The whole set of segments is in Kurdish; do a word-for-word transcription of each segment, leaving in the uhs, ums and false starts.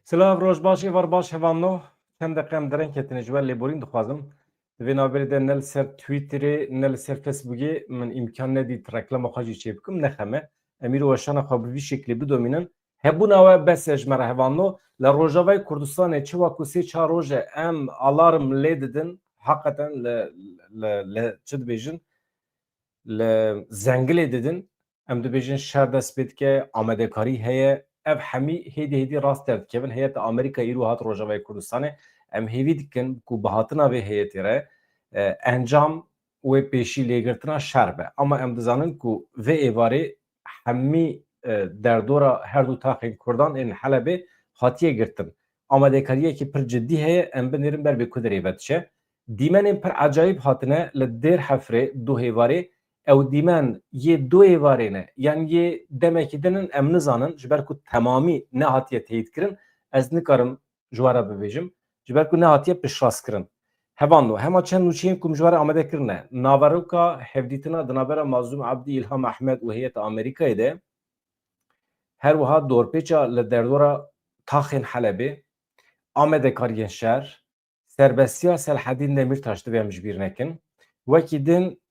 Silav, roj baş, êvar baş, hevalno. Çend deqe em dereng ketine, ji we lêborîn dixwazim. Di vê navberê de ne li ser Twitterê, ne li ser Facebookê min îmkan nedît reklama xwe jî çê bikim, nexeme. Em îro weşana xwe bi vî şeklê bidomînin. Hebûna we bes e ji me re, hevalno. Li Rojavayê Kurdistanê çi wa ku sê çar roj e em alarm lê didin, heqeten li, li, li çi dibêjin? Li Zengilê didin, em dibêjin şer dest pê dike, amadekarî heye. Ev hemî hêdî hêdî rast derdikevin. Heyeta Amerîka îro hat Rojavayê Kurdistanê. Em hêvî dikin ku bi hatina vê heyetê re, e, encam wê pêşî lêgirtina şer be. Ama em dizanin ku vê êvarê hemî, e, derdora her du taxên Kurdan ên Helebê hatiye girtin. Amadekariyekî pir cidî heye, em binêrin ber bê ku derê ve diçe. Dîmenên pir ecayîb hatine li Dêr Hefrê, du hêvarê. Ew dîmen yê du hêvarê ne, yan yê demekî din in, em nizanin, ji ber ku temamî nehatiye teyîdkirin, ez nikarim ji we re bibêjim, ji ber ku nehatiye piştrastkirin. Hevalno, hema çend nûçeyên ku min ji we re amade kirine, naveroka hevdîtina di navbera Mazlûm Ebdî, Îlham Ehmed û heyeta Amerîkayê de, her wiha dorpêça li derdora taxên Helebê, amadekariyên şer, serbestiya Selhedîn Demîrtaş divê em ji bîr nekin. Wekî din,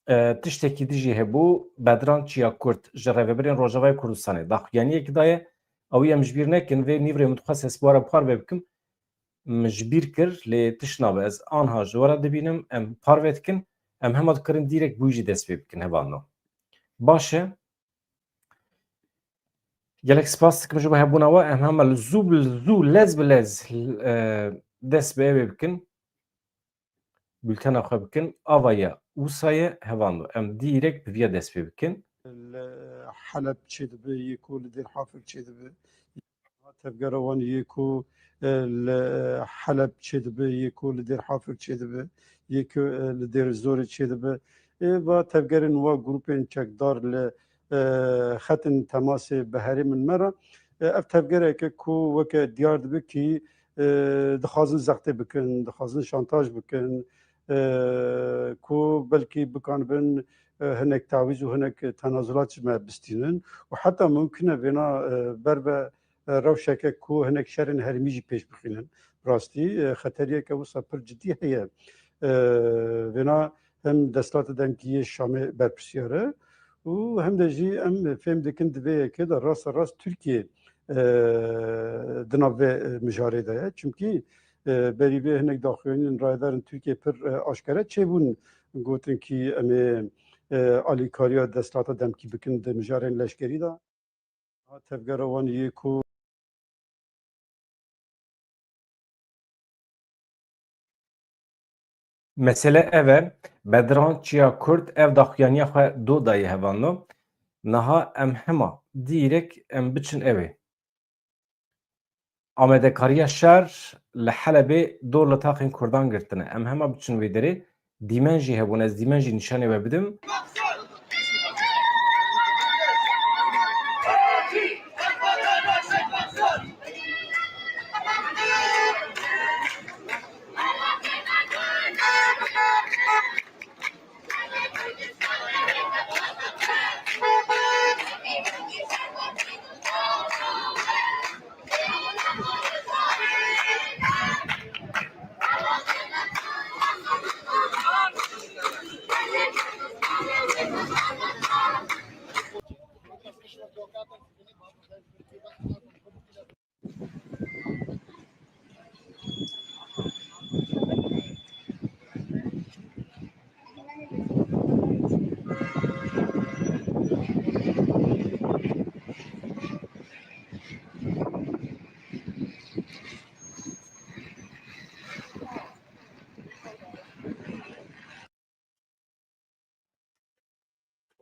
e, tiştekî din jî hebû, Bedran Çiyakurt ji Rêvebirên Rojavayê Kurdistanê daxuyaniyekî daye. Ew em ji bîr nekin, vê nîvrê min dixwest ez bi we re parve bikim. Min ji bîr kir, lê tişt nabe. Ez anha ji we re dibînim, em parve dikin, em hema dikarin dîrek bi wî jî dest pê bikin, hevalno. Baş e. Gelek spas dikim ji bo hebûna we. Em hema li zû bi zû, lez bi lez, e, dest bi ewê bikin. Bultena xwe bikin. Ava ya wisa ye, hevalno. Em dîrek bi viya dest pê bikin. Li Heleb çêdibe, yê ku li Dêr Hafir çêdibe. Tevgera wan yê ku, e, li Heleb çêdibe, yê ku li Dêr Hafir çêdibe, yê ku, e, li Dêr Zorê çêdibe. Ê va tevgerên wa grûpên çekdar li, e, xetên temasê bi herêmên me re. E, ev tevgereke ku weke diyar dibe kî, e, dixwazin zextê bikin, dixwazin şantaj bikin, e, ku belkî bikanibin, e, hinek tawîz û hinek tenazulat ji me bistînin û heta mumkin e vêna, e, ber ve e, rewşeke ku hinek şerên herêmî jî pêş bixînin. Rastî, e, xeteriyeke wisa pir cidî heye. E, vêna hem Desthilatê Demkî yê Şamê berpirsiyar e û hem de jî em fêm dikin di vê yekê de rasta rast Tirkiye, e, di nav vê, e, mijarê de ye. Çimkî, e, berî vê hinek daxuyaniyên rayedarên Tirkiye pir, e, aşkere çêbûn, gotin kî em ê, e, alîkariya Desthilata Demkî bikin di mijarên leşkerî de. Tevgera wan yê ku Mesele ev e, Bedran Çiya Kurd ev daxuyaniya xwe do dayê hevalno. Niha em hema dîrek em biçin ewê. Amadekariya şer li Helebê dor li taxên Kurdan girtine. Em hema biçin wê derê. Dîmen jî hebûn, ez dîmen jî nîşanê we bidim.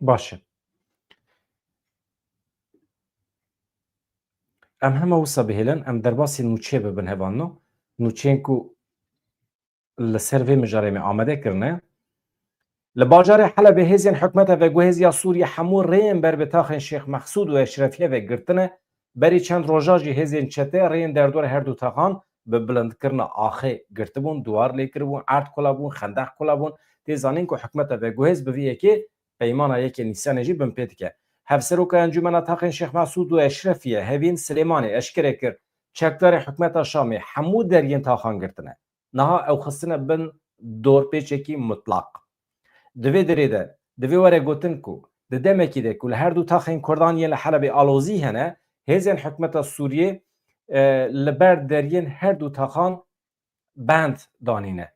Baş e. Em hema wisa bihêlin, em derbasî nûçeyê bibin hevalno. Nûçeyên ku li ser vê mijarê me amade kirine. Li bajarê Helebê hêzên hikûmeta veguhêz ya Sûriye hemû rêyên ber bi taxên Şêx Mehsûd û Eşrefiye ve girtine. Berî çend roja jî hêzên çete rêyên derdora her du taxan bi bilindkirina axê girtibûn, duwar lê kiribûn, erd kula bûn, xendeq kula bûn. Tê zanîn ku hikûmeta veguhêz bi vî yekê peymana yekê Nîsanê jî binpê dike. Hevseroka Encûmena Taxên Şêx Mesûd û Eşrefiye Hevîn Silêmanê eşkere kir, çekdarê hikûmeta Şamê hemû deriyên taxan girtine. Niha ew xistine bin dorpêçekî mutlaq. Di vê derê de, divê were gotin ku di demekî de ku li her du taxên Kurdan yên li Helebê alozî hene, hêzên hikûmeta Sûriyê, e, li ber deriyên her du taxan bend danîne.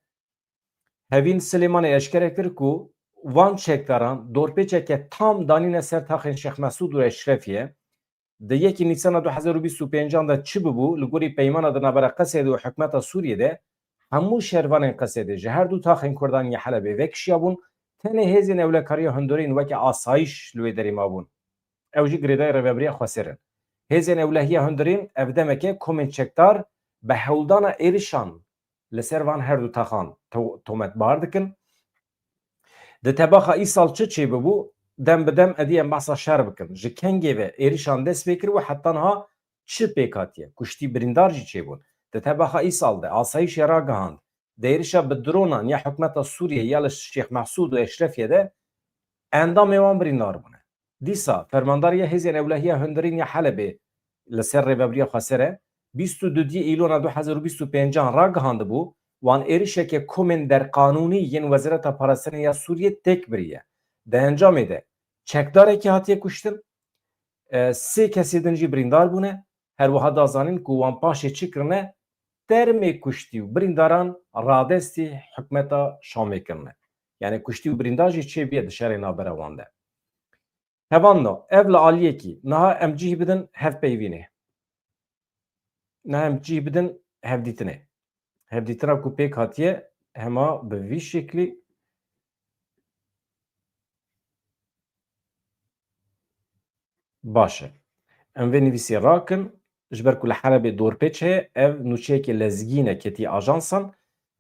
Hevîn Silêmanê eşkere kir ku van çekdaran dorpêçeke tam danîne ser taxên Şêx Mesûd û Eşrefiyê. Di yekî Nîsana du hezar û bîst û pêncan de çi bibû, li gorî peymana di navbera Qesedê û hikûmeta Sûriyê de, hemû şervanên Qesedê ji her du taxên Kurdan ya Helebê vekişiyabûn, tenê hêzên ewlekariya hundirîn weke asayîş li wê derê mabûn. Ew jî girêdayî Rêveberiya Xweser in. Hêzên ewlehiya hundirîn ev demeke komên çekdar bi hewldana êrişan li ser van her du taxan to-, tometbar dikin. Di tebaxa îsal çi çêbibû? Dem bi dem êdî em behsa şer bikin. Ji kengê ve êrişan dest pê kir û heta niha çi pêk hatiye? Kuştî, birîndar jî çêbûn. Di tebaxa îsal de asayîşê ragihand, di êrişa bi dronan ya hikûmeta Sûriyê ya li Şêx Mesûd û Eşrefiyê de endamê wan birîndar bûne. Dîsa fermandariya hêzên ewlehiya hundirîn ya Helebê li ser Rêveberiya Xweser e, bîst û duyê Îlona du hezar û bîst û pêncan ragihandibû, wan êrişeke komên derqanûnî yên Wezareta Parastinê ya Sûriyê têk biriye. Di encamê de çekdarekî hatiye kuştin, e, sê kesê din jî birîndar bûne. Her wiha da zanîn ku wan paşê çi kirine, termê kuştî û birîndaran radestî hikûmeta Şamê kirine. Yani kuştî û birîndar jî çêbûye di şerê navbera wan de. Hevalno, ev li aliyekî, niha em cih bidin hevpeyvînê. Niha em cih bidin hevdîtinê. Hevdîtina ku pêk hatiye, hema bi vî şeklî. Baş e. Em vê nivîsê rakin, ji ber ku li Helebê dorpêç heye, ev nûçeyekê lezgîn e, ketiye ajansan.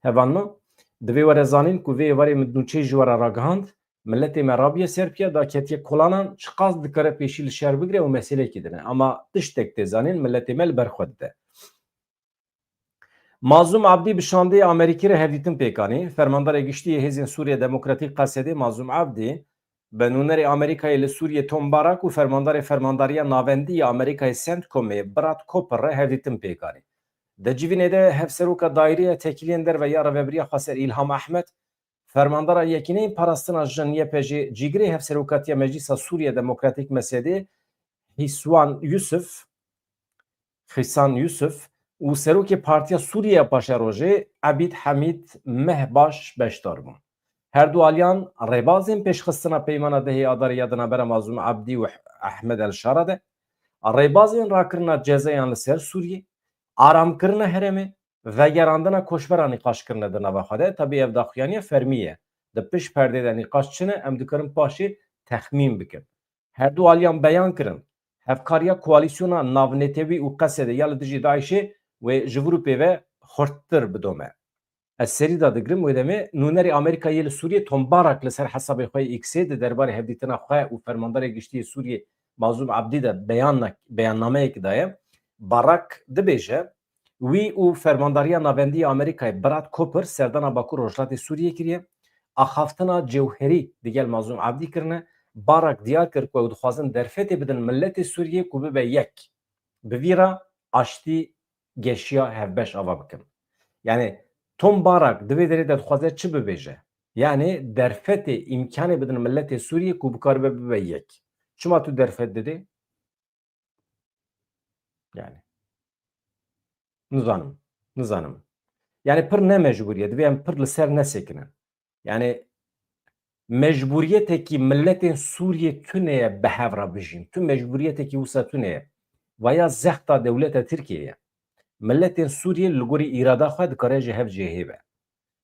Hevalno, divê were zanîn ku vê êvarê min nûçeyê ji we re ragihand, miletê me rabiye ser piya, da ketiye kolanan, çiqas dikare pêşî li şer bigire û meseleyekî din e. Ama tiştek tê zanîn, miletê me li ber xwe dide. Mazlûm Abdî bi şandeyê Amerîkî re hevdîtin pêk anî. Fermandarê Giştî yê Hêzên Sûriye Demokratîk, Qesedê, Mazlûm Abdî, bi nûnerê Amerîkayê li Sûriyê Tom Barak û fermandarê Fermandariya Navendî ya Amerîkayê, CENTCOMê, Brad Cooper re hevdîtin pêk anî. Di civînê de Hevseroka Daîreya Tekîliyên Derve ya Rêveberiya Xweser, Îlham Ehmed, Fermandara Yekîneyên Parastina Jin, Y P J, cîgirê Hevserokatiya Meclîsa Sûriye Demokratîk, MESEDê, Hîswan Yusuf, Hîsan Yusuf û Serokê Partiya Sûriye ya Paşerojê, Ebîd Hemîd Mehbaş beşdar bûn. Her du aliyan rêbazên pêşxistina peymana dehê Adarê ya di navbera Mazlûm Abdî û Ehmed El Şara de, rêbazên rakirina cezayan li ser Sûriyê, aramkirina herêmê, vegerandina koçberan nîqaş kirine di nava xwe de. Tabî ev daxuyaniya fermî ye. Di pişt perdê de nîqaş çi ne, em dikarin paşê texmîn bikin. Her du aliyan beyan kirin, hevkariya koalîsyona navnetewî û Qesedê ya li dijî DAIŞê wê ji vir û pê ve xurttir bidome. Ez serî da digirim, wê demê nûnerê Amerîkayê li Sûriyê Tom Barak li ser hesabê xwe yê X-ê di derbarê hevdîtina xwe û Fermandarê Giştî yê Sûriyê Mazlûm Abdî de beyan-, beyannameyek daye. Barak dibêje, wî û Fermandariya Navendî ya Amerîkayê Brad Cooper serdana Bakur Rojhilatê Sûriyê kiriye. Axaftina cewherî digel Mazlûm Abdî kirine. Barak diyar kir ku ew dixwazin derfetê bidin miletê Sûriyê ku bibe yek. Bi vî re aştî geşiya hevbeş ava bikin. Yani Tom Barak di vê derê de dixwaze çi bibêje? Yani derfetê, îmkanê bidin miletê Sûriyê ku bikaribe bibe yek. Çima tu derfet didê? Yani. Nizanim. Nizanim. Yani pir ne mecbûr ye. Divê em pir li ser nesekinin. Yani mecbûriyetekî miletên Sûriyê tune ye bi hev re bijîn. Tu mecbûriyetekî wisa tune ye. Vaya zexta dewleta Tirkiyê ye. Miletên Sûriyê li gorî îrada xwe dikare ji hev cihê be.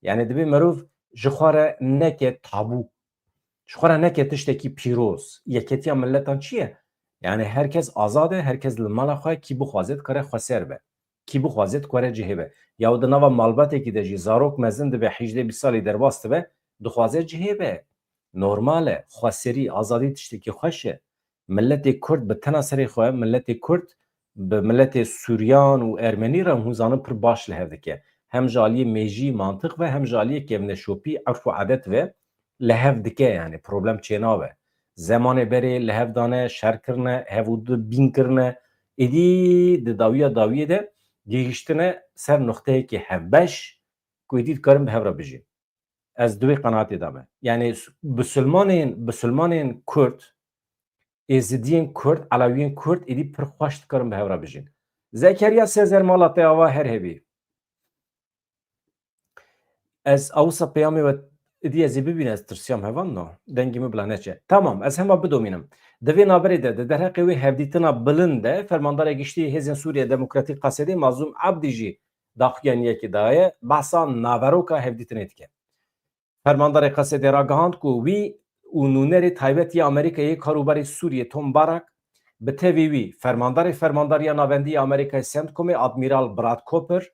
Yani divê merov ji xwe re neke tabû. Ji xwe re neke tiştekî pîroz. Yeketiya miletan çi ye? Yani her kes azad e, her kes li mala xwe kî bixwaze dikare xweser be. Kî bixwaze dikare cihê be. Ya di nava malbatekî de jî zarok mezin dibe, hîjdeh bîst salî derbas dibe, dixwaze cihê be. Normal e. Xweserî, azadî tiştekî xweş e. Miletê Kurd bi tena serê xwe, miletê Kurd bi miletê Suryan û Ermenî re hûn zanin pir baş li hev dike. Hem ji aliyê mêjî, mantiq ve hem ji aliyê kevneşopî, erf û edet ve li hev dike, yani problem çênabe. Zemanê berê li hev dane, şer kirine, hev û du bîn kirine. Êdî di dawiya dawiyê de gihîştine ser nuqteyekî hevbeş ku êdî dikarin bi hev re bijîn. Ez di wê qenaatê de me. Yanî s-, bisilmanên, bisilmanên Kurd, Êzidiyên Kurd, Elewiyên Kurd êdî pir xweş dikarin bi hev re bijîn. Zekeriya Sezer, mala te ava, her hebî. Ez awisa peyamê we êdî ez ê bibînim, ez tirsiyam hevalno. Dengê min bila neçe. Tamam, ez hema bidomînim. Di vê navberê de, di derheqê wê hevdîtina bilind de, Fermandarê Giştî Hêzên Sûriye Demokratîk Qesedê Mazlûm Ebdî jî daxuyaniyekê daye, behsa naveroka hevdîtinê dike. Fermandarê Qesedê ragihand ku wî û nûnerê taybet yê Amerîkayê karûbarê Sûriyê Tom Barak, bi tevî wî, fermandarê Fermandariya Navendî ya Amerîkayê CENTCOMê Admîral Brad Cooper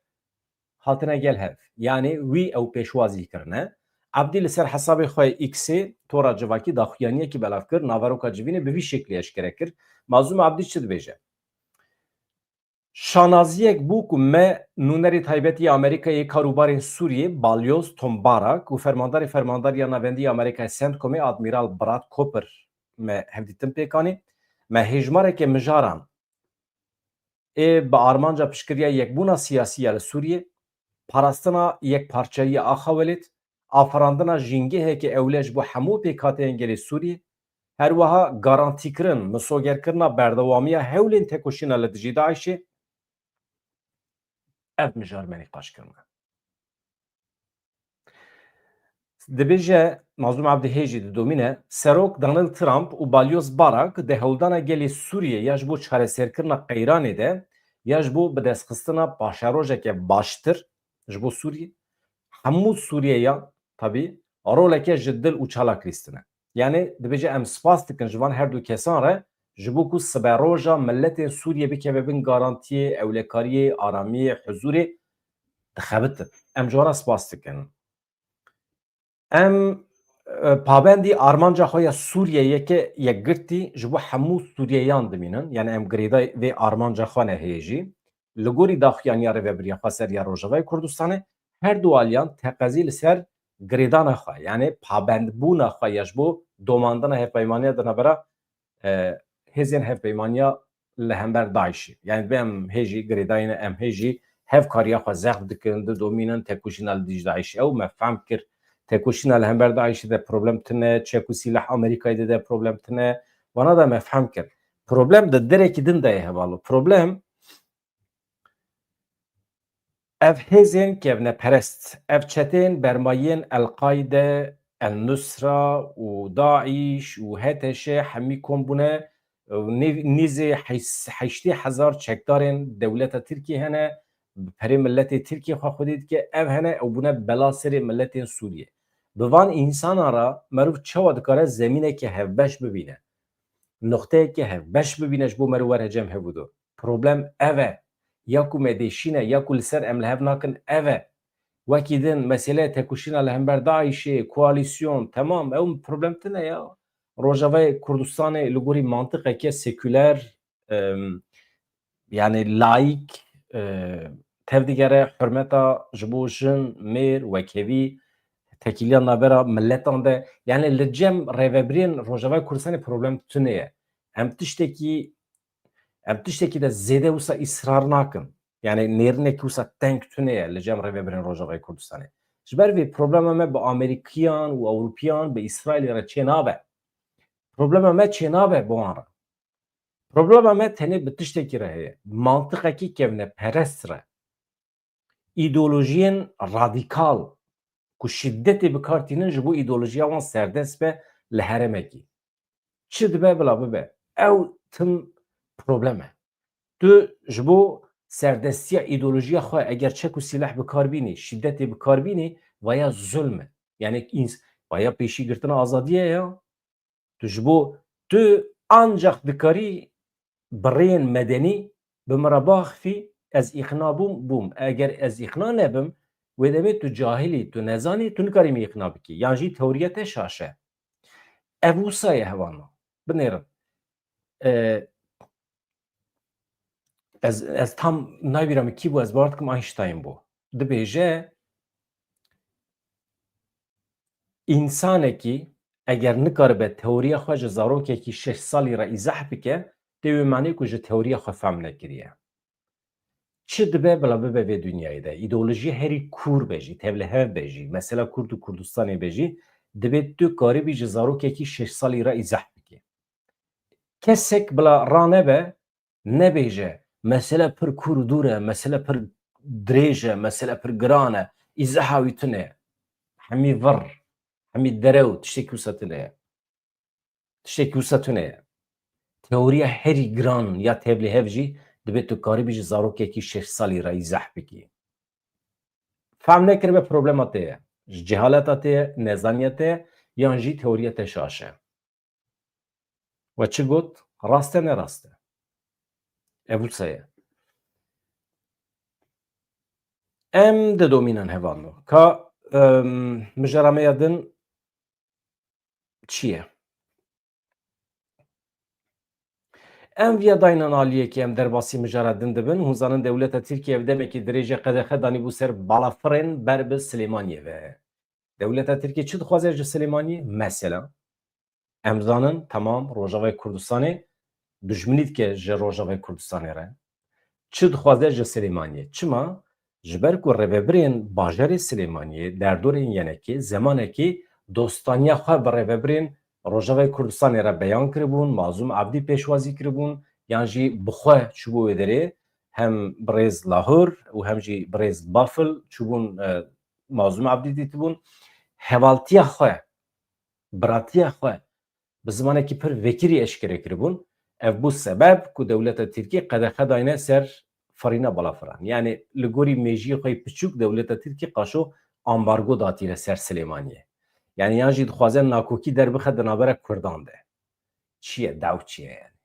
hatine gel hev. Yanî wî ew pêşwazî kirine. Ebdî li ser hesabê xwe yê X-ê, tora civakî, daxuyaniyekî belav kir, naveroka civînê bi vî şeklî eşkere kir. Mazlûm Ebdî çi dibêje? Şanaziyek bû ku me nûnerê taybetî yê Amerîkayê karûbarên Sûriyê, Balyoz Tom Barak û fermandarê Fermandariya Navendî yê Amerîkayê CENTCOMê Admîral Brad Cooper me hevdîtin pêk anî. Me hêjmareke mijaran ê bi armanca piştgiriya yekbûna siyasî ya li Sûriyê, parastina yekparçeyiya a Xewelêt, afirandina jîngeheke ewle ji bo hemû pêkhateyên gelê Sûriyê, her wiha garantîkirin, misogerkirina berdewamiya hewlên tekoşîna li dijî DAIŞê, ev mijar me nîqaş kirine. Dibêje, Mazlûm Ebdî hê jî didomîne, Serok Donald Trump û Balyoz Barak di hewldana gelê Sûriyê ya ji bo çareserkirina qeyranê de ya ji bo bidestxistina paşerojeke baştir ji bo Sûriyê, hemû Sûriyeyan, tabî, roleke ji dil û çalak lîstine. Yanî dibêje, em spas dikin ji van her du kesan re, ji bo ku siberoja miletên Sûriyê bikeve bin garantiyê, ewlekariyê, aramiyê, huzûrê, dixebitin. Em ji wan re spas dikin. Em, e, pabendî armanca xwe ya Sûriye yeke yekgirtî ji bo hemû Sûriyeyan dimînin. Yanî em girêdayî vê armanca xwe ne hê jî. Li gorî daxuyaniya Rêvebiriya Xweser ya Rojavayê Kurdistanê, her du aliyan teqezî li ser girêdana xwe, yanî pabendbûna xwe ya ji bo domandina hevpeymaniya di navbera, e, hêzên hevpeymaniya li hember DAIŞê. Yanî dibe em hê jî girêdayî ne, em hê jî hevkariya xwe zexf dikin, didomînin tekoşîna li dijî DAIŞê. Ew me fehm kir. Tekoşîna li hember DAIŞê de problem tune, çek û sîleh Amerîkayê dide problem tune. Vana de me fehm kir. Problem di derekî din de ye, hevalo. Problem ev hêzên kevneperest, ev çetên bermayiyên El-Qaîde, El-Nusra û DAIŞ û H T Ş hemî kom bûne û nê-, nîzê heş-, heştê hezar çekdarên dewleta Tirkiyê hene, bi perê miletê Tirkiyê xwe xwedî dike, ev hene, ew bûne bela serê miletên Sûriyê. Bi van însanan re merov çawa dikare zemîneke hevbeş bibîne? Nuqteyeke hevbeş bibîne ji bo merov were cem hevû do. Problem ev e. Ya ku me dêşîne, ya ku li ser em li hev nakin, ev e. Wekî din, meseleya tekoşîna li hember DAIŞê, koalîsyon, temam, ew problem tune ya. Rojavayê Kurdistanê li gorî mantiqeke sekûler, em, yanî laîk, e, tevdigere hurmeta ji bo jin, mêr, wekhevî, tekîliya navbera miletan de. Yanî li cem rêvebirên Rojavayê Kurdistanê problem tune ye. Em tiştekî, em tiştekî de zêde wisa îsrar nakin. Yanî nêrînekî wisa teng tune ye li cem rêvebirên Rojavayê Kurdistanê. Ji ber vê problema me bi Amerîkiyan û Ewropiyan, bi Îsraîlê re çênabe. Problema me çênabe bi wan re. Problema me tenê bi tiştekî re heye. Mantiqekî kevneperest re. Îdeolojiyên radîkal ku şîdetê bi kar tînin ji bo îdeolojiya wan serdest be li herêmekî. Çi dibe bila bibe. Ew tim problem e. Tu ji bo serdestiya îdeolojiya xwe eger çek û sîleh bi kar bînî, şîdetê bi kar bînî, vaya zulm e. Yanî ins-, vaya pêşîgirtina azadiyê ya. Tu ji bo, tu ancax dikarî bi rêyên medenî bi min re biaxifî, ez îqna bûm, bûm. Eger ez îqna nebim, wê demê tu cahil î, tu nezanî, tu nikarî min îqna bikî. Yan jî teoriya te şaş e. Ev wisa ye, hevano. Binêrin. E, ez, ez tam nayê bîra min kî bû, ez bawer dikim Einstein bû. Dibêje, însanekî eger nikaribe teoriya xwe ji zarokekî şeş salî re îzah bike, tê wê manê ku ji teoriya xwe fehm nekiriye. Çi dibe bila bibe vê dinyayê de, îdeolojiya herî kûr be jî, tevlihev be jî, mesela Kurd û Kurdistanê be jî, divê tu karibî ji zarokekî şeş salî re îzeh bikî. Kesek bila ranebe, nebêje, mesele pir kûr û dûr e, mesele pir dirêj e, mesele pir giran e, îzeha wî tune ye. Hemî vir, hemî derew, tiştekî wisa tune ye. Tiştekî wisa tune ye. Teoriya herî giran ya tevlihev jî divê tu karibî ji zarokekî şeş salî re îzeh bikî. Fehm nekiribe problema te ye. Ji cehaleta te ye, nezaniya te ye, yan jî teoriya te şaş e. We çi got? Rast e, ne rast e? Ev wisa ye. Em didomînin hevalno. Ka, em, mijara me ya din çi ye? Em viya daynin aliyekî, em derbasî mijara din dibin. Hûn zanin dewleta Tirkiye ev demekî dirêj e qedexe danîbû ser balafirên ber bi Silêmaniyê ve. Dewleta Tirkiye çi dixwaze ji Silêmaniyê? Mesela, em zanin, temam, Rojavayê Kurdistanê dijminî dike ji Rojavayê Kurdistanê re. Çi dixwaze ji Silêmaniyê? Çima? Ji ber ku rêvebirên bajarê Silêmaniyê, derdorên Yenekê, zemanekî dostaniya xwe bi rêvebirên Rojavayê Kurdistanê re beyan kiribûn, Mazlûm Ebdî pêşwazî kiribûn, yan jî bi xwe çûbû wê derê, hem birêz Lahur û hem jî birêz Bafil çûbûn, e, Mazlûm Ebdî dîtibûn. Hevaltiya xwe, biratiya xwe bi zimanekî pir vekirî eşkere kiribûn. Ev bû sebeb ku dewleta Tirkî qedexe dayne ser firîna balafiran. Yani li gorî mêjiyê xwe yê piçûk dewleta Tirkî qaşo ambargo datîne ser Silêmaniyê. Yani yan jî dixwaze nakokî derbixe di navbera Kurdan de. Çi ye? Daw çi ye yani?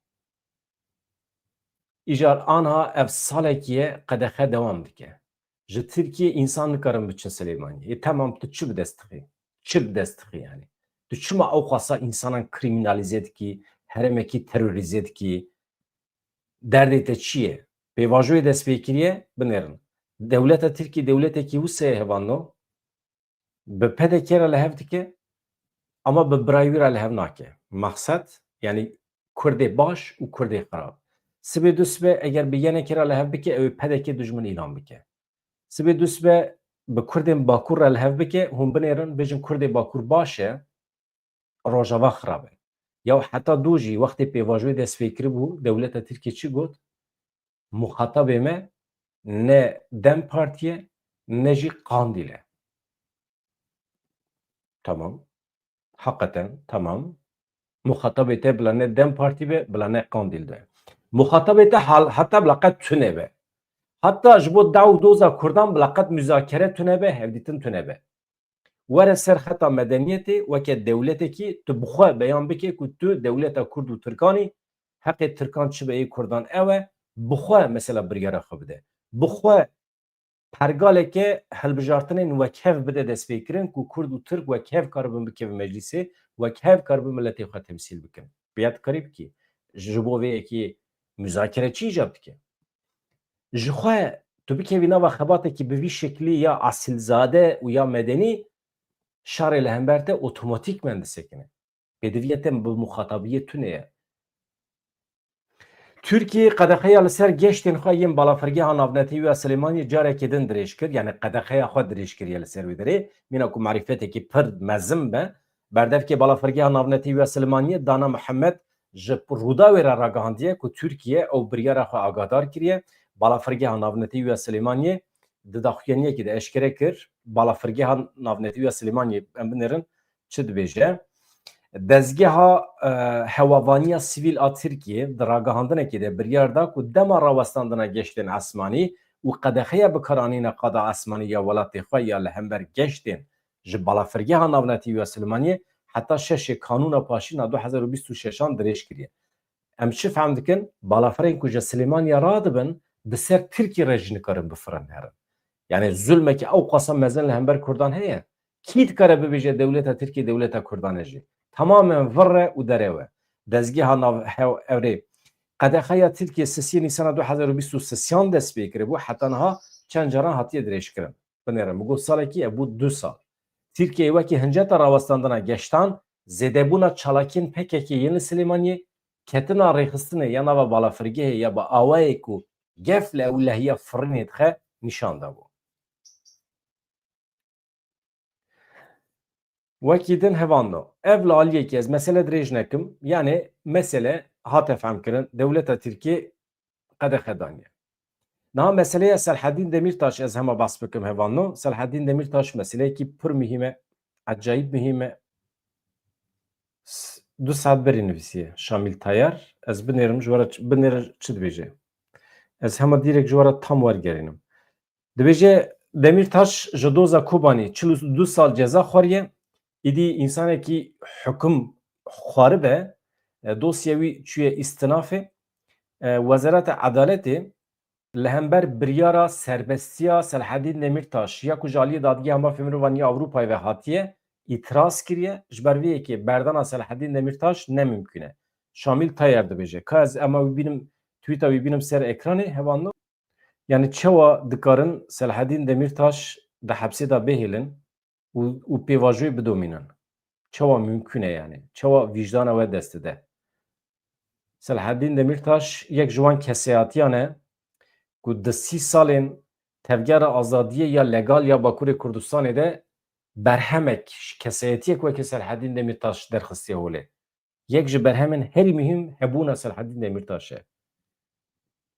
Îcar anha ev salekî ye qedexe dewam dike. Ji Tirkiyê însan nikarin biçin Silêmaniyê. Ê, temam, tu çi bi dest dixî? Çi bi dest dixî yani? Tu çima ew xasa însanan krîmînalîze dikî, herêmekî terorîze dikî? Derdê te çi ye? Pêvajoyê destpêkirî ye, binêrin. Dewleta Tirkî dewletekî wisa ye hevalno, bi P D K re li hev dike, ama bi birayî wî re li hev nake. Mexsed, yani Kurdê baş û Kurdê xirab. Sibê du sibe eger bi Yenekê re li hev bike, ew ê P D K dijmin îlan bike. Sibê du sibe bi Kurdên Bakur re li hev bike, hûn binêrin, bêjin Kurdê Bakur baş e, Rojava xirab e. Ya heta dû jî wextê pêvajoyê destpêkiribû, dewleta Tirkiyê çi got? Muxatabê me ne DEM Partî ye, ne jî Qandîl e. Tamam. Heqeten, tamam. Muxatabê te bila ne DEM Partî be, bila ne Qandîl be. Muxatabê te hal-, heta bila qet tune be. Heta ji bo daw û doza Kurdan bila qet muzakere tune be, hevdîtin tune be. Were ser xeta medeniyetê, weke dewletekî tu bi xwe beyan bike ku tu dewleta Kurd û Tirkan î, heqê Tirkan çi be yê Kurdan ew e, bi xwe mesela biryara xwe bide. Bi xwe pergaleke hilbijartinên wekhev bide destpêkirin ku Kurd û Tirk wekhev karibin bikevin meclîsê, wekhev karibin miletê xwe temsîl bikin. Bi ya dikarî bikî. Ji bo vê yekê muzakere çi îcab dike? Ji xwe tu bikevî nava xebatekî bi vî şeklî ya esilzade û ya medenî, şerê li hember te otomatîkmen disekine. Pêdiviya te bi muxatabiyê tune ye. Tirkiye qedexeya li ser geştên xwe yên balafirgeha navnetewî ya Silêmaniyê carekê din dirêj kir, yani qedexeya xwe dirêj kiriye li ser wê derê. Mîna ku marîfetekî pir mezin be, berdevkê balafirgeha navnetewî ya Silêmaniyê Dana Mihemed ji Rûdawê re ragihandiye ku Tirkiye ew biryara xwe agahdar kiriye. Balafirgeha navnetewî ya Silêmaniyê di daxuyaniyekê de eşkere kir, balafirgeha navnetewî ya Silêmaniyê, em binêrin, çi dibêje? Dezgeha, e, hewavaniya sivîl a Tirkiyê di ragihandinekê de biryar da ku dema rawestandina geştên esmanî û qedexeya bikaranîna qada esmanî ya welatê xwe ya li hember geştên ji balafirgeha navnetewî ya Silêmaniyê heta şeşê Kanûna Paşîna du hezar û bîst û şeşan dirêj kiriye. Em çi fehm dikin? Balafirên ku ji Silêmaniya radibin, di ser Tirkî re jî nikarin bifirin herin. Yani zulmekî ew qasa mezin li hember Kurdan heye. Kî dikare bibêje dewleta Tirkî dewleta Kurdan e jî? Tamamen vir e û derew e. Dezgeha nav-, hew-, evrê. Qedexeya Tirkiyê sisiyê Nîsana du hezar û bîst û sisiyan dest pê kiribû, heta niha çend caran hatiye dirêjkirin. Binêre, min got salekî, ev bû du sal. Tirkiyeyê wekî hinceta rawestandina geştan, zêdebûna çalakiyên P K K yên li Silêmaniyê, ketina rêxistinê ya nava balafirgehê ya bi awayê ku gef li ewlehiya firînê dixe nîşan dabû. Wekî din hevalno. Ev li aliyekî ez mesele dirêj nekim. Yani mesele hate fehmkirin. Dewleta Tirkiyê qedexe daniye. Niha meseleya Selhedîn Demîrtaş ez hema behs bikim hevalno. Selhedîn Demîrtaş meseleyekî pir muhîm e. Ecayîb muhîm e. S-, du saet berî nivîsiye Şamîl Tayar. Ez binêrim ji we re ç-, binêre çi dibêje. Ez hema dîrek ji we re tam wergerînim. Dibêje Demîrtaş ji doza Kobanî çil û du sal ceza xwariye. Îdî însanekî hukum xwaribe, e, dosya wî çûye îstinafê. E, Wezareta Edaletê li hember biryara serbestiya Selhedîn Demîrtaş ya ku ji aliyê Dadgeha Mafê Mirovan ya Ewropayê ve hatiye îtiraz kiriye. Ji ber vê yekê berdana Selhedîn Demîrtaş ne mimkûn e. Şamîl Tayer dibêje. Ka ez ema wî bînim, tweeta wî bînim ser ekranê, hevalno. Yani çawa dikarin Selhedîn Demîrtaş di hepsê de bihêlin û, û pêvajoyê bidomînin? Çawa mimkûn e yani? Çawa vîjdana we dest dide? Selhedîn Demîrtaş yek ji wan kesayetiyan e ku di sî salên tevgera azadiyê ya legal ya Bakurê Kurdistanê de berhemek, kesayetiyek weke Selhedîn Demîrtaş derxistiye holê. Yek ji berhemên herî muhîm hebûna Selhedîn Demîrtaş e.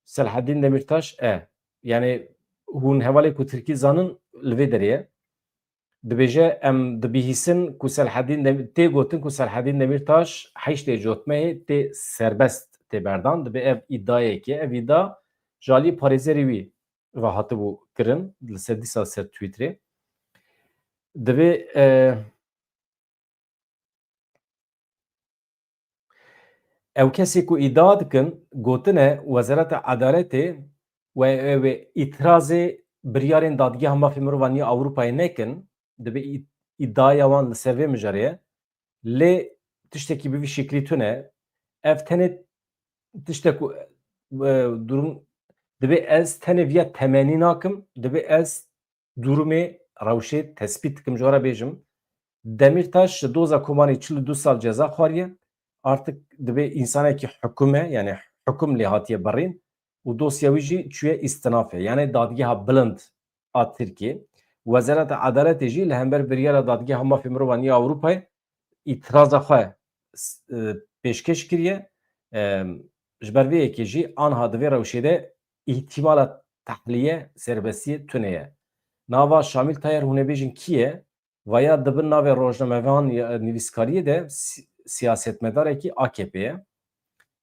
Selhedîn Demîrtaş e. Yani hûn hevalê ku tirkî zanin li vê derê ye. Dibêje em dibihîsin ku Selhedîn Dem-, tê gotin ku Selhedîn Demîrtaş heştê cotmehê tê serbest tê berdan. Dibê ev îdayekê, ev îda ji alî parêzerê wî ve hatibû kirin li ser dîsa ser Twitterê. Dibê, e, Ew kesê ku îdia dikin, gotine Wezareta Edaletê we ew ê îtirazê biryarên Dadgeha Mafê Mirovan ya Ewropayê nekin, dibe î-, îdiaya wan li ser vê mijarê ye. Lê tiştekî bi vî şeklî tune. Ev tenê tiştek ku, e, durum dibe ez tenê viya temenî nakim, dibe ez durumê rewşê tespît dikim, ji we re bêjim. Demîrtaş ji doza Kobanê çil û du sal ceza xwariye. Artık dibe însanekî hukum e, yani hukum lê hatiye birîn û dosya wî jî çûye îstinafê, yani Dadgeha Bilind a Tirkiyê. Wezareta Edaletê jî li hember biryara Dadgeha Mafê Mirovan ya Ewropayê îtiraza xwe s-, e, pêşkêş kiriye. E, ji ber vê yekê jî anha di vê rewşê de îhtimala tehliye serbestiyê tune ye. Nava Şamîl Tayer hûn ê bêjin kî ye? Vaya di bin navê rojnamevan ya nivîskariyê de si-, siyasetmedarekî A K P ye.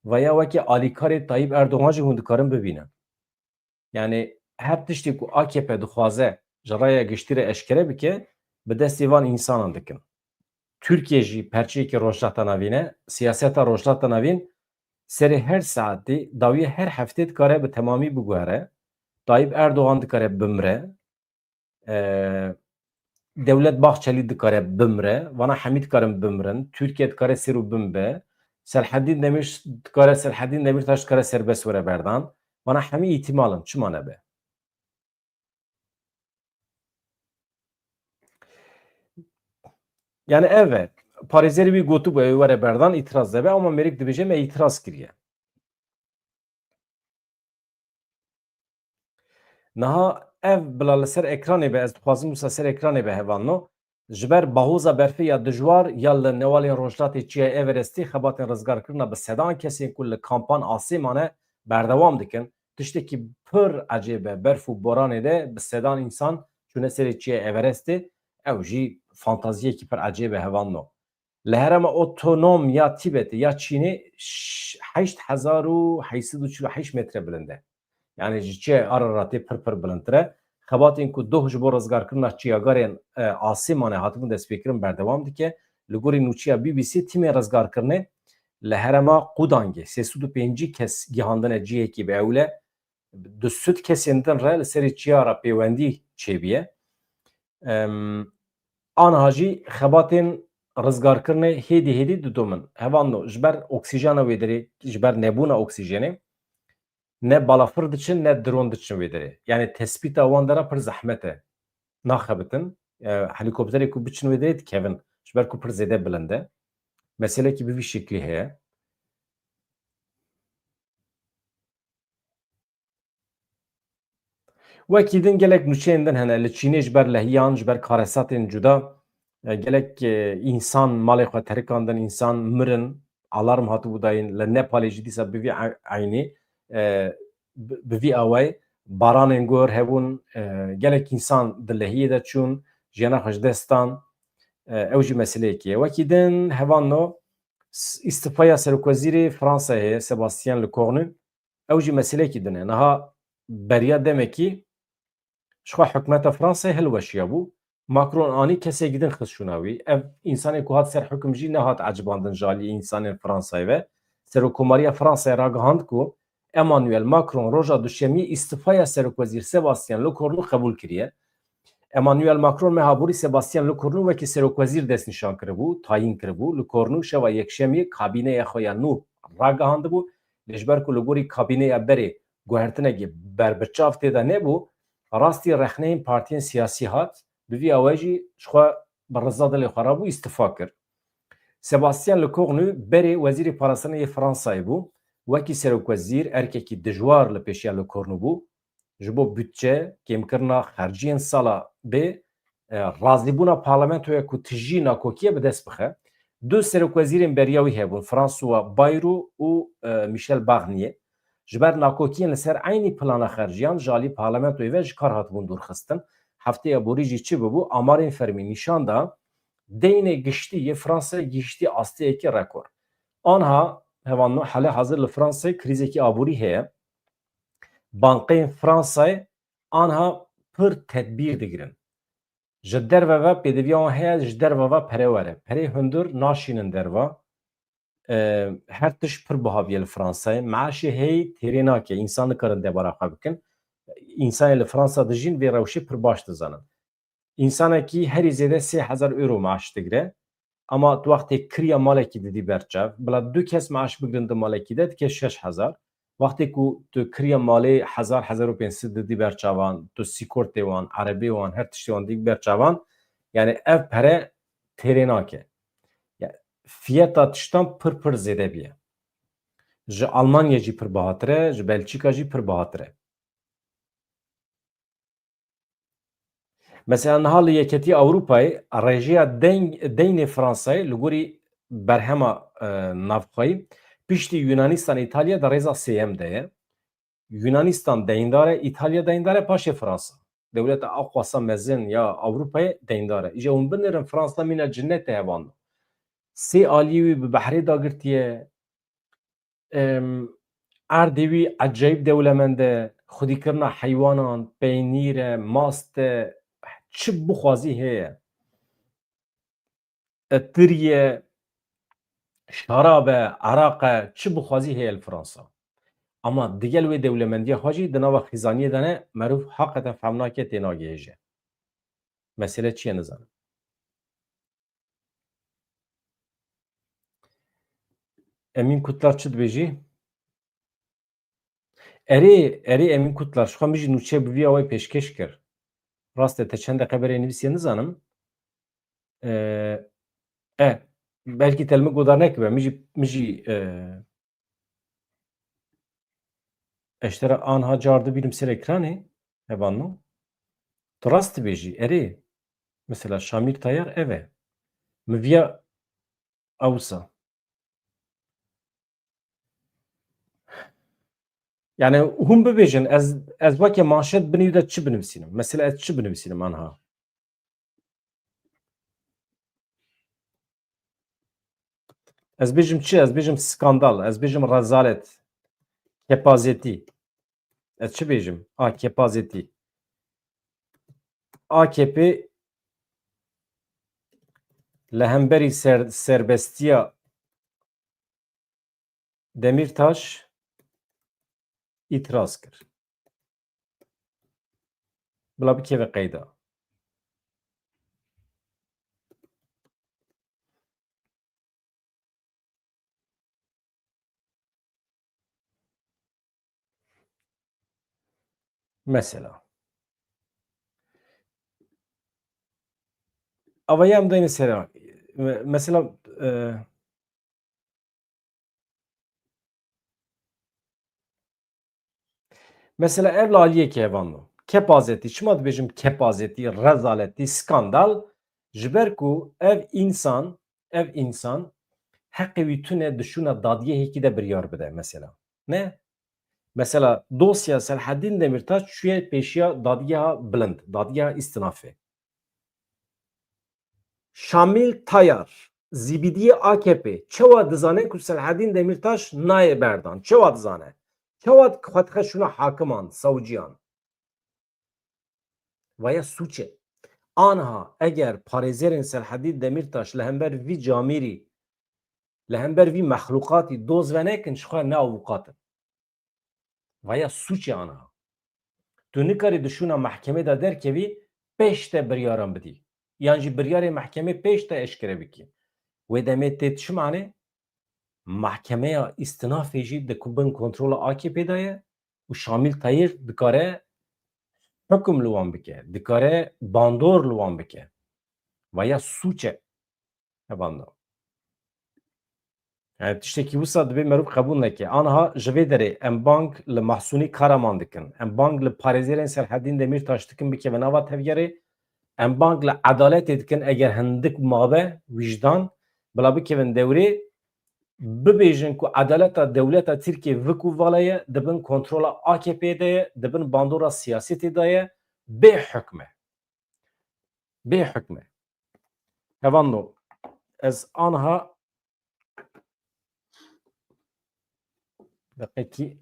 Vaya weke alîkarê Tayyip Erdogan jî hûn dikarin bibînin. Yani her tiştê ku A K P dixwaze ji raya giştî re eşkere bike, bi destê van însanan dikin. Tirkiye jî perçeyekî Rojhilata Navîn e. Siyaseta Rojhilata Navîn serê her saetê, dawiyê her heftê dikare bi temamî biguhere. Tayyip Erdogan dikare bimre. E, Dewlet Bahçelî dikare bimre. Vana hemî dikarin bimrin. Tirkiye dikare ser û bin be. Selhedîn Demir dikare, Selhedîn Demîrtaş dikare serbest were berdan. Vana hemî îhtimal in. Çima nebe? Yani ev e. Parêzerê wî gotibû ew ê were berdan, îtiraz nebe, ama mêrik dibêje me îtiraz kiriye. Niha ev bila li ser ekranê be, ez dixwazim wisa ser ekranê be hevalno. Ji ber bahoza berfê ya dijwar ya li newalên rojhilatê Çiya Everestê xebatên rizgarkirina bi sedan kesên ku li kampan asê mane berdewam dikin. Tiştekî pir ecêb e, berf û boranê de bi sedan însan çûne serê Çiya Everestê. Ew jî fantaziyekî pir ecêb e hevalno. Li herêma otonom ya Tîbetê ya Çînê ş-, heşt hezar û heşt sed û çil û heşt metre bilind e. Yani ji Çiya Araratê pir pir bilindtir e. Xebatên ku doh ji bo rizgarkirina çiyagarên, e, asê mane hatibûn destpêkirin berdewam dike. Li gorî nûçeya B B C tîmên rizgarkirinê li herêma Qûdangê sê sed û pêncî kes gihandine cihekî bi ewle. Du sed kesên din re li serê çiya re pêwendî çêbûye. Em, aniha jî xebatên rizgarkirinê hêdî hêdî didomin. Hevalno, ji ber oksîjena wê derê, ji ber nebûna oksîjenê ne balafir diçin, ne dron diçin wê derê. Yani tespîta wan dera pir zehmet e. Naxebitin, e, helîkopterê ku biçin wê derê dikevin. Ji ber ku pir zêde bilind e. Meselekî bi vî şeklî heye. Wekî din gelek nûçeyên din hene. Li Çînê ji ber lehiyan, ji ber karesatên cuda, e, gelek, e, însan malê xwe terikandin, însan mirin, alarm hatibû dayîn. Li Nepalê jî dîsa bi vî e-, eynî, e, bi, bi vî awayî baranên guhir hebûn, e, gelek însan di lehiyê de çûn, jiyana xwe ji dest dan, e, ew jî meseleyekê ye. Wekî din hevalno s-, îstifaya serokwezîrê Fransayê heye, Sebastien Lecornu, ew jî meseleyekî din e. Niha beriya demekî ji xwe hikûmeta Fransayê hilweşiyabû. Macron anî kesekî din xist şûna wî. Ev însanê ku hat ser hikûm jî nehat ecibandin ji alî însanên Fransayê ve. Serokkomariya Fransayê ragihand ku Emmanuel Macron roja duşemiyê îstifaya serokwezîr Sebastien Lecornu qebûl kiriye. Emmanuel Macron meha borî Sebastien Lecornu wekî serokwezîr destnîşan kiribû, tayîn kiribû. Lecornu şeva yekşemiyê kabîneya xwe ya nû ragihandibû. Lê ji ber ku li gorî kabîneya berê guhertinekî berbiçav tê de nebû, rastî rexneyên partiyên siyasî hat, bi vî awayî jî ji xwe bi riza dilê xwe rabû îstifa kir. Sebastien Lecornu berê wezîrê parastinê yê Fransayê bû. Wekî serokwezîr erkekî dijwar li pêşiya Lecornu bû. Ji bo budçe, kêmkirina xerciyên sala bê, e, razîbûna parlamentoya ku tijî nakokiyê bi dest bixe. Du serokwezîrên beriya wî hebûn, François Bayrou û, e, Michel Barnier. Ji ber nakokiyên li ser eynî plana xerciyan ji alî parlamentoyê ve ji kar hatibûn dûrxistin. Hefteya borî jî çi bibû? Amarên fermî nîşan da, deynê giştî yê Fransayê gihiştî asteyekî rekor. Anha hevalno, hale hazir li Fransayê krîzekî aborî heye. Bankeyên Fransayê anha pir tedbîr digirin. Ji derve ve pêdiviya wan heye, ji derve ve pere were. Perê hundir naşînin derve. E, her tişt pir biha bûye li Fransayê. Meaşê heyî têrê nake. Însan nikarin debara xwe bikin. Însanê li Fransa dijîn vê rewşê pir baş dizanin. Însanekî herî zêde sê hezar euro maaş digire. Ama tu wextê kiriya malekî didî ber çav, bila du kes maaş bigrin di malekî de, dike şeş hezar. Wextê ku tu kiriya malê hezar, hezar û pênc sed didî ber çavan, tu sîkortê wan, erebê wan, her tiştê wan didî ber çavan, yani ev pere têrê nake. Yani fiyeta tiştan pir pir zêde bûye. Ji Almanya jî pir bihatir e, ji Belçîka jî pir bihatir e. Mesela niha li Yeketî Ewropayê rêjeya deyn-, deynê Fransayê li gorî berhema, e, navxweyî piştî Yunanistan, Îtalya di rêza sêyem de ye. Yunanistan deyndar e, Îtalya deyndar e, paşê Fransa. Dewleta aqwasa mezin ya Ewropayê deyndar e. Îja hûn binêrin Fransa mîna cinnetê hevalno. Sê aliyê wî bi behrê dagirtiye, em, erdê wî ecayîb dewlemend e, xwedîkirina heywanan, peynîr e, mast e, çi bixwazî heye. E, tirî ye, şarab e, eraq e, çi bixwazî heye li Fransa. Ama digel wê dewlemendiya xwe jî di nava xîzaniyê de ne, merûv haqeten fehm nake, tê nagihêje. Mesele çi ye nizanim. Emîn Kutlar çi dibêjî? Erê, erê Emîn Kutlar, ji xwe min jî nûçe bi vî awayî pêşkêş kir. Rast e, te çend deqe berê nivîsiye nizanim. E, e, belkî te li min guhdar nekibe, min jî, min jî, e, ez ji te re anha car dibînim ser ekranê, hevalno. Tu rast dibêjî, erê. Mesela Şamîr Tayar ev e. Min viya ewsa. Yani hûn bibêjin, ez, ez weke manşet binî de çi binivîsînim? Mesela ez çi binivîsînim anha? Ez bêjim çi? Ez bêjim skandal, ez bêjim rezalet, kepazetî. Ez çi bêjim? A, kepazetî. A K P li hemberî ser-, serbestiya Demîrtaş îtiraz kir. Bila bikeve qeyda. Mesela. Avaya em deyne sera. Me-, mesela, e, mesela ev li aliyekî hevalno. Kepazetî. Çima dibêjim kepazetî, rezaletî, skandal? Ji ber ku ev însan, ev însan heqê wî tune di şûna dadgehekî de biryar bide mesela. Ne? Mesela dosya Selhedîn Demîrtaş çûye pêşiya dadgeha bilind, dadgeha îstinafê. Şamîl Tayar, zîbidiyê A K P, çawa dizane ku Selhedîn Demîrtaş nayê berdan? Çawa dizane? Çawa xwe dixe şûna hakiman, sawciyan? Vaya sûç e. Anha eger parêzerên Selhedîn Demîrtaş li hember vî camêrî, li hember vî mexlûqatî doz venekin, ji xwe ne avûkat in. Vaya sûç e anha. Tu nikarî di şûna mehkemê de derkevî, pêş te biryaran bidî. Yan jî biryarê mehkemê pêş te eşkere bikî. Wê demê tê çi mane? Mehkemeya îstinafê jî di ku bin kontrola A K P de ye û Şamîl Tayir dikare hukum li wan bike, dikare bandor li wan bike. Vaya sûç e. Hevalno. Yani tiştekî wisa dibê merûv qebûl neke. Anha ji vê derê em bang li Mahsûnî Karaman dikin. Em bang li parêzerên Selhedîn Demîrtaş dikin bikeve nava tevgerê. Em bang li edaletê dikin eger hindik mabe, wîjdan, bila bikevin dewrê, bibêjin ku edaleta dewleta Tirkiyê vik û vala ye, di bin kontrola A K P de ye, di bin bandora siyasetê de ye, bê hukm e. Bê hukm e. Hevalno, ez anha deqekî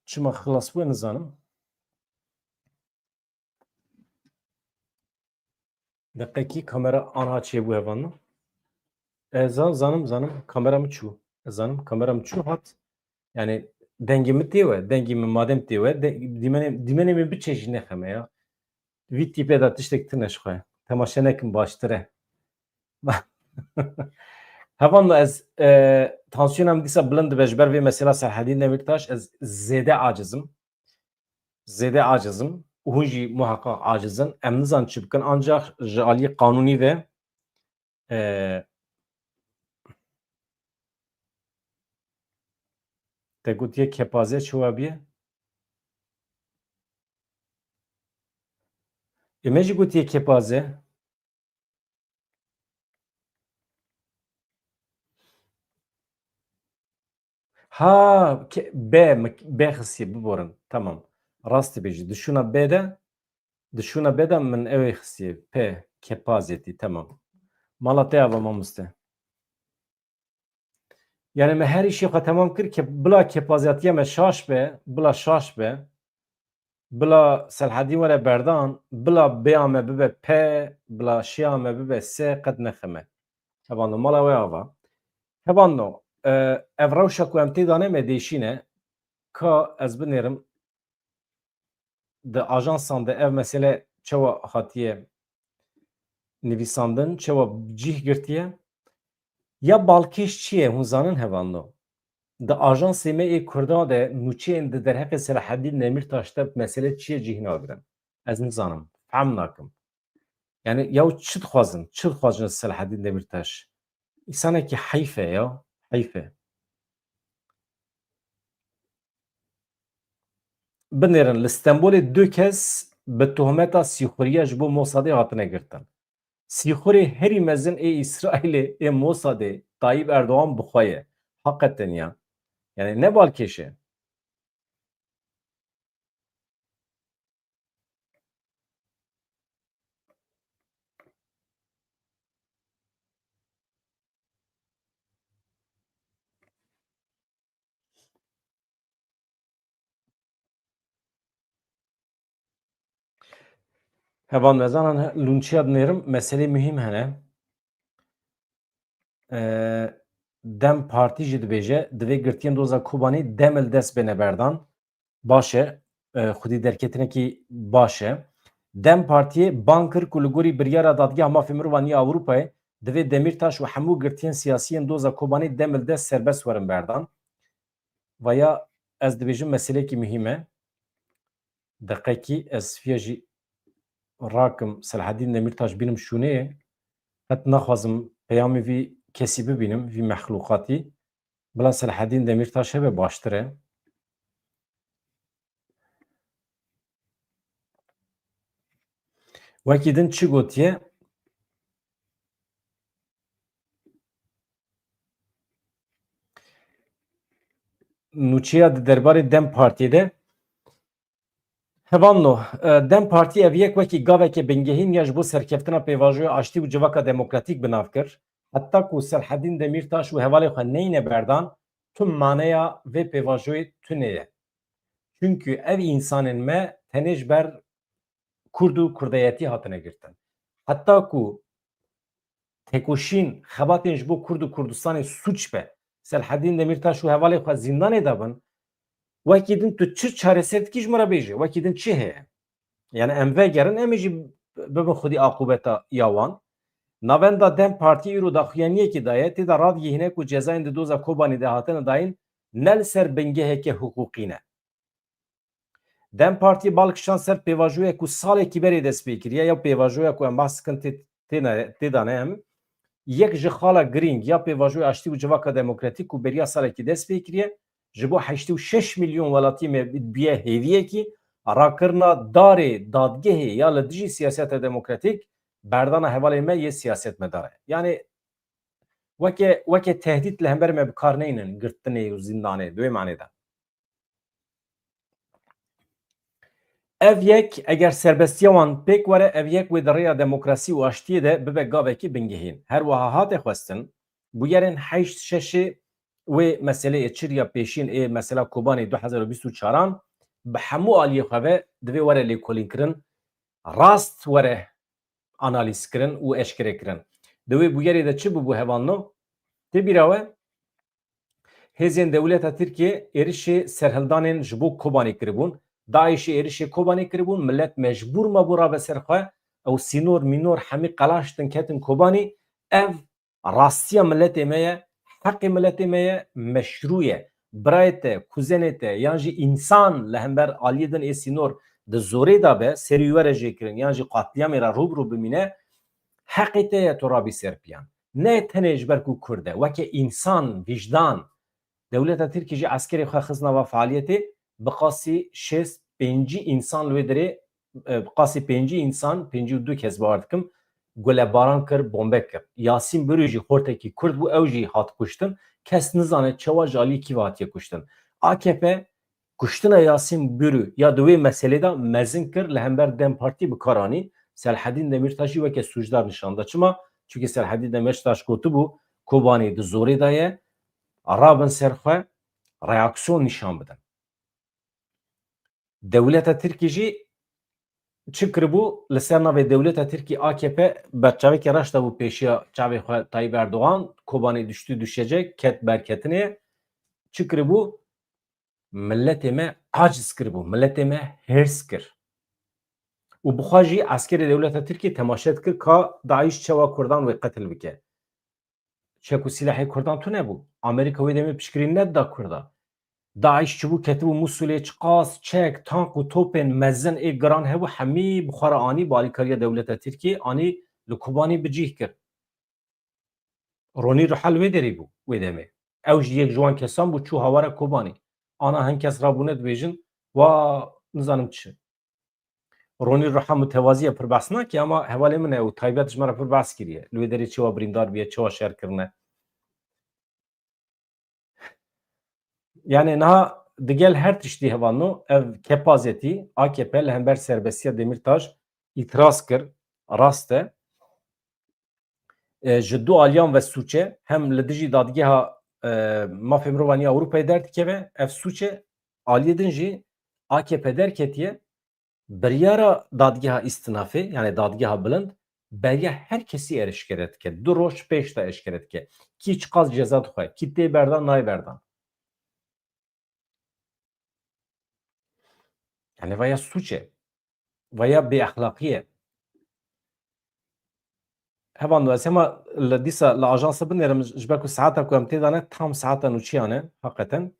çima xilas bûye nizanim. Deqekî kamera anha çêbû hevalno. Ez zan-, zanim, zanim, kamera min çû. Ez zanim, kamera min çû hat. Yani dengê min tê we, dengê min madem tê we, de-, dîmenê, dîmenê min biçe jî nexeme ya. Vî tîpê de tiştek tune ji xwe. Temaşe nekin baştir e. Hevalno ez, e, tansiyona min dîsa bilind dibe ji ber vê mesela Serhedîn Demîrtaş, ez zêde acizim. Zêde acizim û hûn jî muheqeq aciz in. Em nizan çi bikin, ancax ji aliyê qanûnî ve, e, te gotiye kepaze çi we biye? Ê me jî gotiye kepaze. Ha, ke-, B, mi-, B xistiye, biborin. Tamam. Rast dibêjî. Di şûna B de, di şûna B de min ew ê xistiye. P, kepazetî. Tamam. Mala te ava mamoste. Yani me her îşê xwe temam kir ke-, bila kepazetiya me şaş be, bila şaş be. Bila Selhedîn were berdan, bila bêya me bibe P, bila şêya me bibe S, qet nexeme. Hevalno, mala we ava. Hevalno, e, ev rewşa ku em tê dane me dêşîne, ka ez binêrim, di ajansan de ev mesele çawa hatiye nivîsandin, çawa cih girtiye? Ya balkêş çi ye, hûn zanin hevalno? Di ajansê me ê Kurdan de nûçeyên di derheqê Selahedîn Demîrtaş de mesele çi ye cih nagirin? Ez nizanim, fehm nakim. Yani yaw çi dixwazin, çi dixwazin ji Selahedîn Demîrtaş? Însanekî heyf e ya, heyf e. Binêrin, li Stenbolê du kes bi tohmeta sîxuriya ji bo Mossadê hatine girtin. Sîxurê herî mezin ê Îsraîlê, ê Mossadê, Tayyip Erdogan bi xwe ye. Heqeten ya. Yani ne balkêş e. Heval me zanan he-, lûnçiya dinêrim, meselê muhîm hene. Ee, DEM Partî jî dibêje, divê girtiyên doza Kobanî dem li dest bêne berdan. Baş e, e, xwedî derketinekî baş e. DEM Partiyê bang kir ku li gorî biryara Dadgeha Mafê Mirovan ya Ewropayê divê Demîrtaş û hemû girtiyên siyasî yên doza Kobanê dem li dest serbest werin berdan. Vaya ez dibêjim meselekî muhîm e. Deqekî ez fiya jî rakim Selahedîn Demîrtaş bînim şûnê. Qet naxwazim peyamê vî kesî bibînim, vî mexlûqatî. Bila Selahedîn Demîrtaş hebe baştir e. Wekî din çi gotiye? Nûçeya di derbarê DEM Partiyê de. Hevalno, e, DEM Partî ev yek wekî gaveke bingehîn ya ji bo serkeftina pêvajoya aştî û civaka demokratîk bi nav kir. Heta ku Selahedîn Demîrtaş û hevalê xwe neyne berdan, tu maneya vê pêvajoyê tune ye. Çunkî ev însanên me tenê ji ber Kurd û Kurdayetî hatine girtin. Heta ku têkoşîn, xebatên ji bo Kurd û Kurdistanê sûc be, Selahedîn Demîrtaş û hevalê xwe zîndanê de bin, wekî din tu çi çareser dikî ji min re bêje, wekî din çi heye? Yani em vegerin, em ê jî bibin xwedî aqûbeta ya wan. Navenda DEM Partî îro daxuyaniyekê daye, tê de radigihîne ku cezayên di doza Kobanê de hatine dayîn ne li ser bingeheke hiqûqî ne. DEM Partî bal kişand ser pêvajoyek ku salekî berê dest pê kiriye, ya pêvajoya ku em behs dikin tê, tê ne, tê de ne em. Yek ji xala girîng ya pêvajoya aştî û civaka demokratîk ku beriya salekî dest pê kiriye, ji bo heştê û şeş milyon welatiyê me biye hêviyekî, rakirina darê dadgehê ya li dijî siyaseta demokratîk, berdana hevalên me yê siyasetmedar e. Yani weke, weke tehdît li hember me bi kar neynin girtinê û zîndanê, di wê manê de. Ev yek, eger serbestiya wan pêk were, ev yek wê di rêya demokrasî û aştiyê de bibe gavekî bingehîn. Her wiha hate xwestin, bûyerên heşt şeşê wê meseleyê çir ya pêşîn ê mesela Kobanê du hezar û bîst û çaran bi hemû aliyê xwe ve divê were lêkolînkirin, rast were analîzkirin û eşkerekirin. Di wê bûyerê de çi bûbû hevalno? Tê bîra we? Hêzên dewleta Tirkiyê êrişê serhildanên ji bo Kobanê kiribûn. DAIŞê êrişê Kobanê kiribûn, millet mecbûr mabû rabe ser xwe. Ew sînor mînor hemî qelaştin ketin Kobanê. Ev rastiya miletê me ye, heqê miletê me ye, meşrû ye. Birayê te, kuzenê te yan jî însan li hember aliyê din ê sînor di zorê de be, serî were jêkirin yan jî qatliyamê re rû bi rû bimîne, heqê te ye tu rabî ser piyan. Ne tenê ji ber ku Kurd e, weke însan, vîjdan. Dewleta Tirkî jî eskerê xwe xist nava faaliyetê, bi qasî şêst pêncî însan li wê derê, e, bi qasî pêncî însan, pêncî û du kes bawer dikim, gulebaran kir, bombe kir. Yasîn Bûrû jî xortekî Kurd bû, ew jî hat kuştin. Kes nizane çawa ji alî kî ve hatiye kuştin. A K P kuştina Yasîn Bûrû ya di wê meselê de mezin kir, li hember DEM Partî bi kar anî. Selahedîn Demîrtaş jî weke sûcdar nîşan da. Çima? Çimkî Selahedîn Demîrtaş gotibû, Kobanê di zorê de ye, rabin ser xwe, reaksiyon nîşan bidin. Dewleta Tirkî jî çi kiribû? Li ser navê dewleta Tirkî A K P berçavekê reş dabû pêşiya çavê xwe Tayyip Erdogan, Kobanê düştü düşecek, ket berketinê. Çi kiribû? Miletê me aciz kiribû, miletê me hêrs kir. Û bi xwe jî eskerê dewleta Tirkî temaşe dikir ka DAIŞ çawa Kurdan wê qetil bike. Çek û silahê Kurdan tune bû. Amerîka wê demê piştgirî nedida Kurda. DAIŞ çibû ketibû Mûsulê, çiqas çek, tank û topên mezin ê giran hebû, hemî bi xwe re anî, bi alîkariya dewleta Tirkiyê anî li Kobanê bi cih kir. Ronî Ruhal wê derê bû, wê demê. Ew jî yek ji wan kesan bû, çû hawara Kobanê. Ana hin kes rabûne dibêjin, wa nizanim çi. Ronî Ruha mutewazî ye, pir behs nake, ama hevalê min e û taybet ji me re pir behs kiriye. Li wê derê çawa birîndar bûye, çawa şer kirine. Yani niha digel her tiştî hevalno, ev kepazetî A K P li hember serbestiya Demîrtaş îtiraz kir, rast e. E, ji du aliyan ve sûç e, hem li dijî dadgeha, e, mafê mirovan ya Ewropayê derdikeve, ev sûç e, aliyê din jî A K P derketiye, biryara dadgeha îstinafê, yani dadgeha bilind, beriya her kesî eşkere dike. Du roj pêş de eşkere dike. Kî çiqas ceza dixwe, kî tê berdan, nayê berdan. Yani vaya sûç e. Vaya bêexlaqî ye. Hevalno, ez hema li dîsa li ajansa binêrim, ji ber ku saeta ku em tê de ne, tam saeta nûçeyan e, heqeten.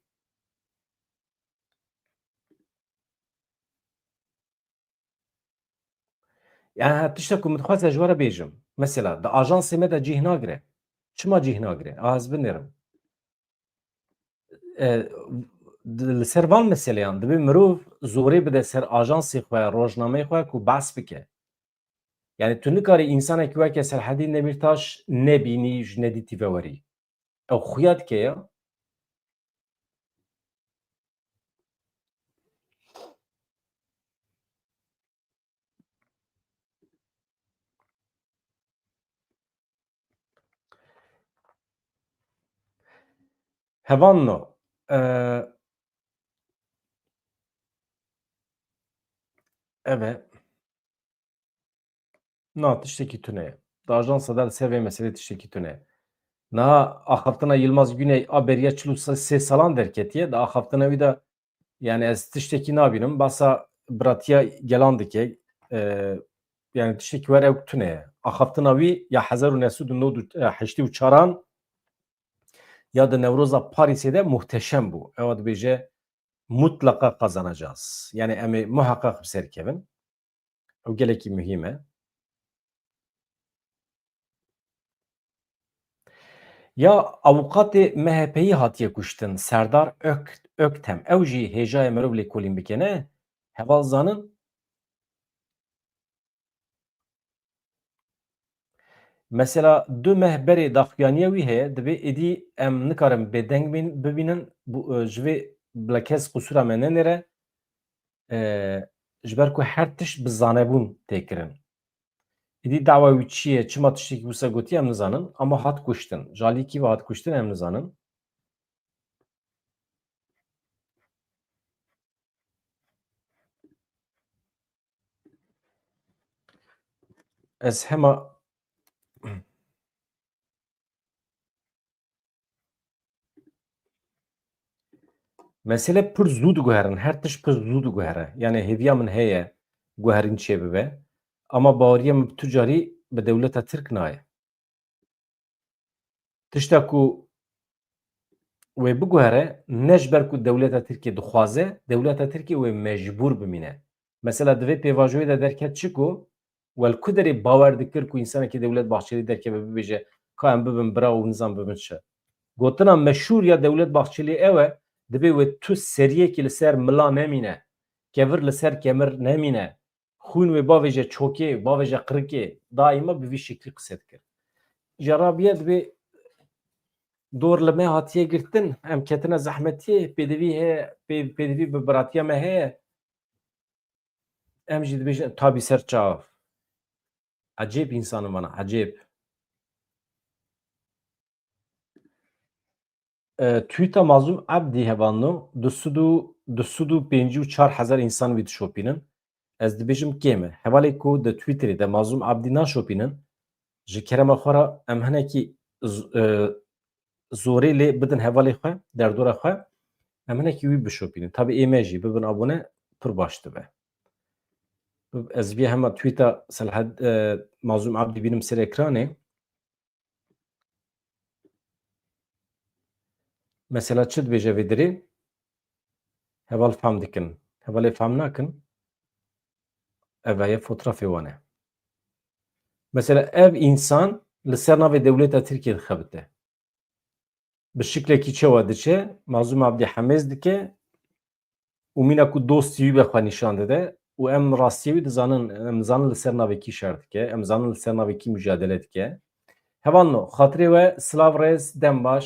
Yani, tişta ku min dixwaze ji we re bêjim. Mesela, di ajansê me de cih nagire. Çima cih nagire? A ez binêrim. E, di-, li ser van meseleyan dibe mirov zorê bide ser ajansê xwe, rojnameyê xwe ku behs bike. Yani tu nikarî însanekî weke Serhedîn Demîrtaş nebînî, ji nedîtî ve werî. Ew xuya dike ya. Hevanno, e, eve. Na, tiştekî tune ye. Di ajansa de li ser vê meselê tiştekî tune ye. Niha axaftina Yilmaz Güney a beriya çil û sê salan derketiye. Di axaftina wî de, yani, ez tiştekî nabînim. Basa biratiya gelan dike. E, yani tiştekî wer ew tune ye. Axaftina wî ya hezar û neh sed û nod û heştê û çaran ya di Newroza Parîsê de muhteşem bû. Ewa dibêje, "Mutlaqa kazanacağız." Yani em ê muheqeq bi ser kevin. Ew gelekî muhîm e. Ya avûkatê M H P'yî hatiye kuştin, Serdar Ök-, Öktem. Ew jî hêjayê mirov lêkolîn bike, ne? Heval zanin. Mesela du meh berê daxuyaniya wî heye, dibê êdî em nikarin bêdeng bîn-, bibînin, bu, e, ji vê bila kes qusûra me nenêre, e, ji ber ku her tişt bi zanebûn tê kirin. Êdî dawa wî çi ye, çima tiştekî wisa gotiye em nizanin, ama hat kuştin. Ji alî kî ve hat kuştin em nizanin. Ez hema mesele pir zû diguherin, her tişt pir zû diguhere. Yani hêviya min heye guherîn çêbibe. Ama baweriya min bi tu carî bi dewleta Tirk nayê. Tişta ku wê biguhere, ne ji ber ku dewleta Tirkiyê dixwaze, dewleta Tirkiyê wê mecbûr bimîne. Mesela di vê pêvajoyê de derket çi ku, wel ku derê bawer dikir ku însanekî Dewlet Bahçelî derkeve bibêje, ka em bibin bira û nizam bibin çi. Gotina meşhûr ya Dewlet Bahçelî ew e, dibê wê tu seriyekî li ser mila nemîne, kevir li ser kemir nemîne, xwîn wê bavêje çokê, bavêje qirikê, daîma bi vî şeklî qise dikir. Jarabiye dibê dor li me hatiye girtin, em ketine zehmetiyê, pêdivî heye, pê-, pêdivî bi biratiya me heye. Em jî dibêjin, tabî ser çav. Ecêb însan in vana, ecêb. E, tweeta Mazlûm Ebdî hevalno, du sed û, du sed û pêncî û çar hezar însan wî dişopînin. Ez dibêjim kêm e. Hevalê ku di Twitterê de Mazlûm Ebdî naşopînin, ji kerema xwe re em hinekî z-, e, zorê lê bidin hevalê xwe, derdora xwe, em hinekî wî bişopînin. Tabî ê me jî bibin abone, pir baş dibe. Ez vê hema tweeta Selhed-, e, Mazlûm Ebdî bînim ser ekranê. Mesela çi dibêje vê dirê? Heval fam dikin. Hevalê fam nakin. Ev ye fotrafê wan e. Mesela ev însan li ser navê dewleta Tirkiye dixebite. Bi şiklekî çewa diçe? Mazlûm Abdî hemêz dike û mîna ku dostî wî be xwe nîşan dide û em rastiyê wî dizanin, em zanin li ser navê kî şer dike, em zanin li ser navê kî mujadele dike. Hevalno, xatirê we, silav, rêz, dem baş.